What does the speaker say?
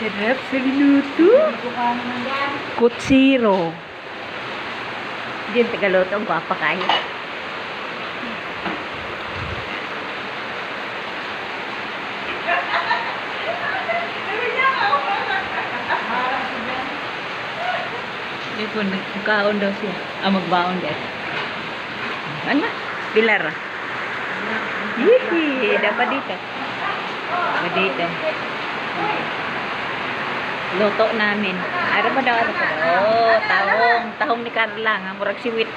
Sarap sa luto. Kutsiro. Diyan tagaluto, ang gwapa kayo. Hindi po, nagkaon daw siya. Ah, magbaon din. Ano? Pilar. Hihi, dapat dito. Dapat dito. Luto namin. Ara pa daw, ara pa daw. Oh, tahong. Tahong ni Carla. Nga, murag siwit.